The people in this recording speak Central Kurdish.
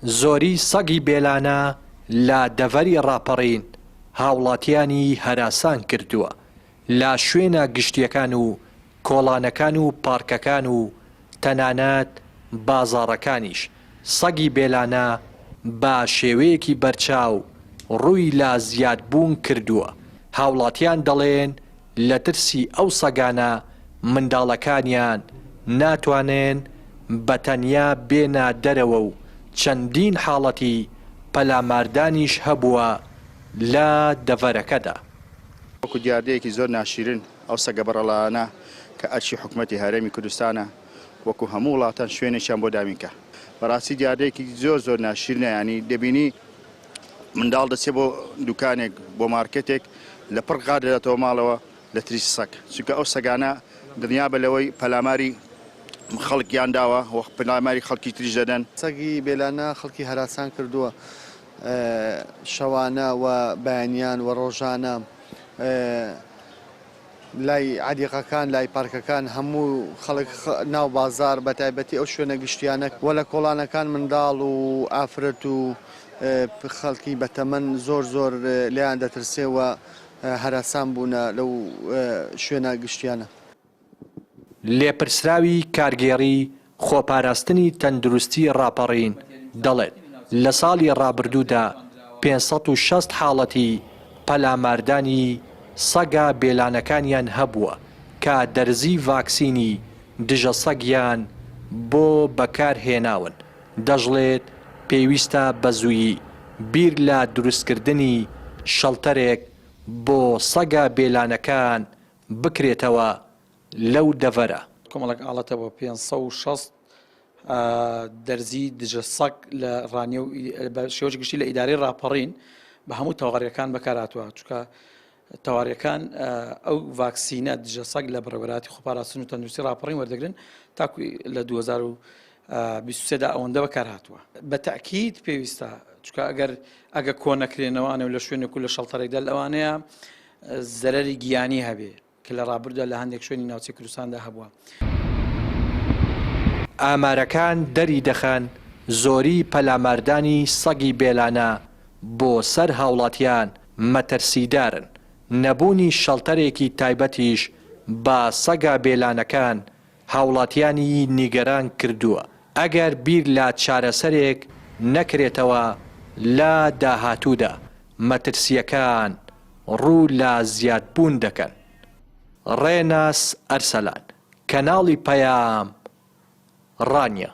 زۆری سەگی بێلانە لە دەڤەری ڕاپەڕین هاوڵاتیانی هەراسان کردووە، لە شوێنە گشتییەکان و کۆڵانەکان و پارکەکان و تەنانەت بازاڕەکانیش سەگی بێلانە بە شێوەیەکی بەرچاو ڕووی لە زیادبوون کردووە، هاوڵاتیان دەڵێن لە ترسی ئەو سەگانە منداڵەکانیان ناتوانن بە تەنیا بێنە دەرەوە و چەندین حاڵەتی پەلاماردانیش هەبووە لە دەڤەرەکەدا. وەکو دیاردەیەکی زۆر ناشیرن ئەو سەگە بەڕەڵایانە کە ئەرکی حکومەتی هەرێمی کوردستانە وەکو هەموو وڵاتان شوێنێکیان بۆ دابین کا. بەڕاستی دیاردەیەکی زۆر زۆر ناشیرنە یانی دەبینی منداڵ دەچێت بۆ دوکانێک بۆ مارکێتێک لە پڕ غار دەداتەوە ماڵەوە لە ترسی سەگ چونکە ئەو سەگانە دڵنیابە لەوەی پەلاماری خەڵکیان داوە و پەلاماری خەڵکی تریش دەدەن. سەگی بێلانە خەڵکی هەراسان کردووە شەوانە و بەیانیان و ڕۆژانە لای عەدیقەکان، لای پارکەکان، هەموو خەڵک ناو بازاڕ بە تایبەتی ئەو شوێنە گشتیانە و لە کۆڵانەکان منداڵ و ئافرەت و خەڵکی بەتەمەن زۆر زۆر لێیان دەترسێ و هەراسان بوونە لەو شوێنە گشتیانە. لێپرسراوی کارگێڕی خۆپاراستنی تەندروستی ڕاپەڕین دەڵێت، لە ساڵی ڕابردوودا 560 حاڵەتی پەلاماردانی سەگە بێلانەکانیان هەبووە کە دەرزی ڤاکسینی دژە سەگیان بۆ بەکارهێناون، دەشڵێت، پێویستە بەزوویی بیر لە دروستکردنی شەڵتەرێک بۆ سەگە بێلانەکان بکرێتەوە لەو دەڤەرە. کۆمەڵێک ئاڵەتە بۆ 560 دەرزی دژە سەگ لە ڕانیە و بە شێوەی گشتی لە ئیدارەی ڕاپەڕین بە هەموو تەواریەکان بەکارهاتووە چونکە تەواریەکان ئەو ڤاکسینە دژە سەگ لە بەڕێوەبەرایەتی خۆپاراستن و تەندروستی ڕاپەڕین وەردەگرن تاکو لە 2023 دا ئەوەندە بەکارهاتووە بە تاکیید پێویستە چونکە ئەگەر ئەگە کۆ نەکرێنەوانە و لە شوێنێک و لە شەڵتەرێکدا لەوانەیە زەرەری گیانی هەبێ کە لە ڕابردوودا لە هەندێک شوێنی ناوچەی کوردستاندا هەبووە. ئامارەکان دەری دەخەن زۆری پەلاماردانی سەگی بێلانە بۆ سەر هاوڵاتیان مەترسیدارن، نەبوونی شەڵتەرێکی تایبەتیش بە سەگە بێلانەکان هاوڵاتیانی نیگەران کردووە، ئەگەر بیر لە چارەسەرێک نەکرێتەوە لە داهاتوودا مەترسییەکان ڕوو لە زیادبوون دەکەن. ڕێناس ئەرسەلان، کەناڵی پەیام، ڕانیە.